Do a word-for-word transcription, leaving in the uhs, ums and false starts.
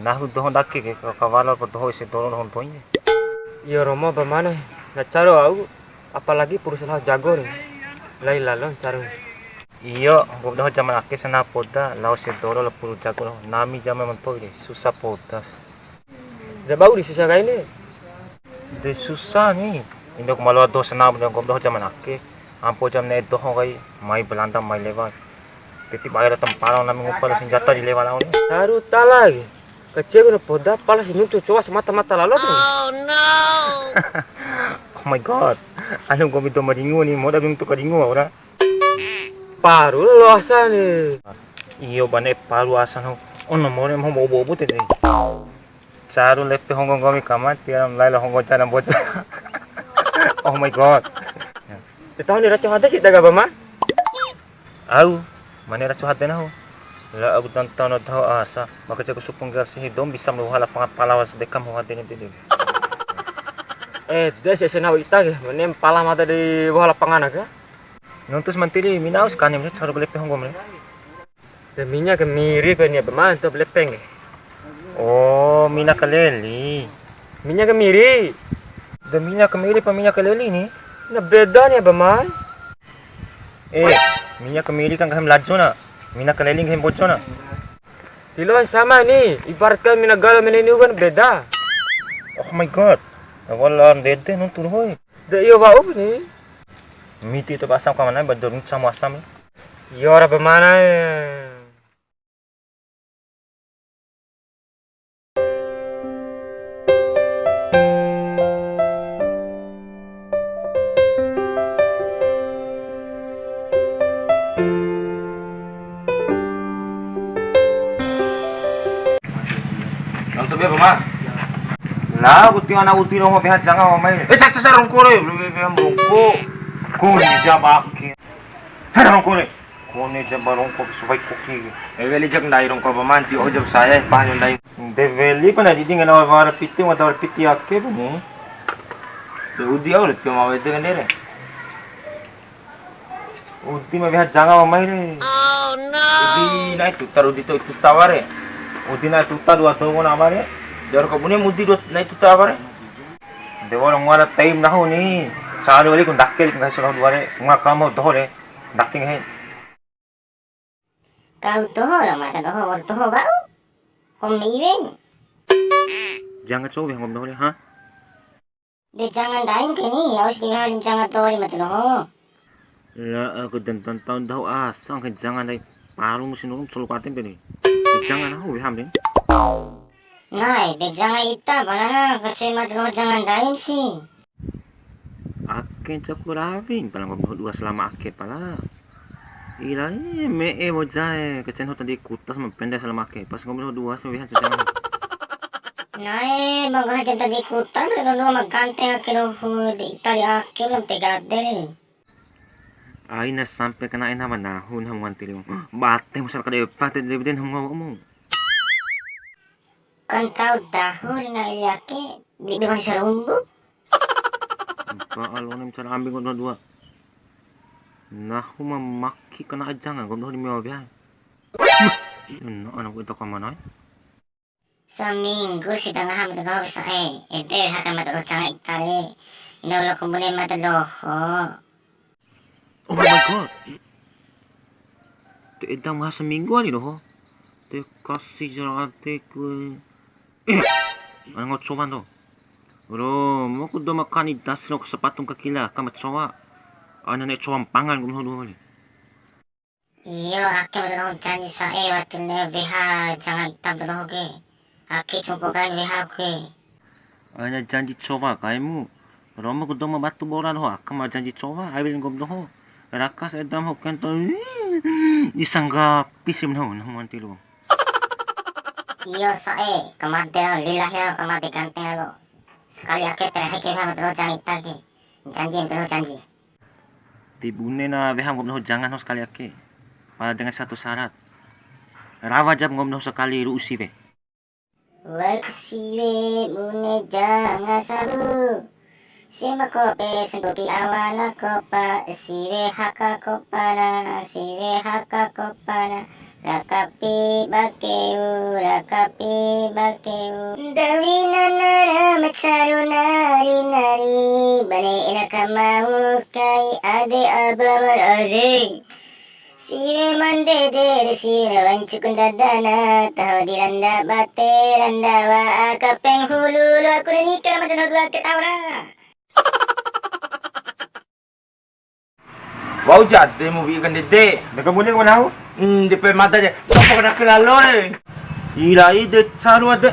Tahu doho ndake ke, ka-, kawalo po doho ese doro doho ntoi. Iyo, romo ba mane, na caro au, apalagi puru selaho jago re. Lai lalo caro. Iyo, nggomi doho jaman ake sana poda, lao ese doro lao puru jago doho. Nami jaman mentoi re, susah poda. De bau di susah kain de. De susah ni. Indo ku ma loa doho sana, nggomi doho jaman ake. Ampo jam ne'e doho kai, mai Belanda, mai lewat. Titi baya da tempara nami ngupa senjata di lewa lao ni. Haru tala ke. Kacil kena poda, pala si nuntu cowa semata-mata lalo tu. Oh no. Oh my God. Anu nggomi dou ma ringu ni, moda nuntu ka ringu ora. Paru lo asa ni. Iyo, bane paru asa no. Ono more mau bobo-bobo te. Caru lepe honggo nggomi kamati, alam laila honggo jana boja. Oh my God. Te taho ni raco hade si daga ba ma? Au, mane raco hade nahu. La aku tantan taho asa, maka jago supung gar si dou bisa melu hala panga palawa sedekam ho hade ni tadi. Eh, de si senau ita ke, mane pala mata di boha lapangan ke. Nuntus mantili minau sekani mene caru lepe honggo mene. De mina kemiri pa ni apa mantu lepeng ke. Oh, mina kaleli. Mina kemiri. De mina kemiri pa mina kaleli ni? Na beda ni apa mai? Eh, mina kemiri kan nggahi Melayu na. Mina kaleli nggahi Mbojo na. Tiloan sama ni, ibaratkan mina galo mina niu kan beda. Oh my God. Wala ndede nuntu hoi. De iyo wa'u ni. Miti tu asam kamana ba dor ncamu asam. Iyo ra ba mana e. Nonton be, Bama. Lah, ku tio ana uti romo beha janga, Bama. Eh, cak, cak, cak, rongko re. Lu be, be, rongko. Ku ni jabak. Hei, rongko re. Kone jaba rongko subai koki. Eh, weli jak ndai rongko, Bama, nanti oh jab saya, eh, paha ndai. De weli pana didi ngena wara piti, wara piti ake, Bama. De udi au, de tio ma wede kan dere. Udi ma weha janga ma mai re. Oh no. Udi nai tuta, udi to tuta ware. Udi nai tuta dua tongo na ware. Jor ko bune mudi dua nai tuta ware. De wara ngara time nahu ni. Caru wali ku ndake nggahi solo dua re. Ngara kamo doho re. Ndake nggahi. Kau doho lo mata doho wa'ur doho bau. Kom iweng. Janga cou weha nggomi doho re, ha? De janga ndaim ke ni, aus di weha janga tori mata doho. La aku dan tan taun dahu asang ke janga ndai. Palu musim dulu selalu katim ke ni. De janga nahu weham ni. Nai, de janga ita, pala na kacei mata doho janga ndaim si. Ake ncaku rawi, pala nggomi doho dua selama ake pala. Ira e, me'e wojae, kacei doho tadi kutas ma pende selama ake. Pas nggomi doho dua sih weha cacang. Nai, bang haja tadi kutas, doho dua ma ganteng ake doho di Itali ake, belum tegade. Aina sampe kena ena manahu, nahu nganti liu. Bate musar kade pate de beden nahu ngawamu. Kan tau dahu ri na eli ake, di, di wani sarumbu. Ba alone cara ambi nggomi doho dua. Nahu ma maki kena ajanga, nggomi doho di mewa biha. Ina anakku ita kamana? Saminggu si tangaha mada doho sa'e, ede haka mada doho janga ita re. Ina ulo kumbune mada doho. Oh my God. Te eda ngaha saminggu ani doho. Te kasi jara ade ku. Eh, ana ngau cowa ndo. Bro, mau ku doma kani das lo sepatu kakila, kama cowa. Ana ne'e cowa mpangan ku doho doho ni. Iyo, ake ma doho janji sa'e, wati ne'e weha janga ita doho ke. Ake cumpu kain weha ke. Ana janji cowa kaimu. Romo ku doma batu bora doho, aka ma janji cowa, ai weli nggomi doho. Raka si edam ho kento, di sanggapi si mena ho, nahu manti lu. Iyo sa'e, kamade lo, lillahi lo, kamade ganteng lo. Sakali ake terakhir ke weha ma doho janga ita ke. Janji ma doho janji. Ti bune na weha nggomi doho janga nahu sakali ake. Pala dengan satu syarat. Rawa jap nggomi doho sakali ru'u siwe. Wa'u ku siwe bune janga sabu. Siwe ma kope santuki awana kopa, siwe haka kopana, siwe haka kopana. Rakapi bakeu, rakapi bakeu. Ndawi nanara macaru nari-nari, bane ina kamau kai ade aba mar aje. Siwe mandede re siwe wancuku ndadana, taho di randa bate, randa wa'a kapeng hulu, lo aku re nika ma dana dua ke taura. Wa'u jade mu wi'i kandede. Deka bune kemana au? Hmm, di pe mata je. Sopo kena kelalo re. Ila ide caru ade.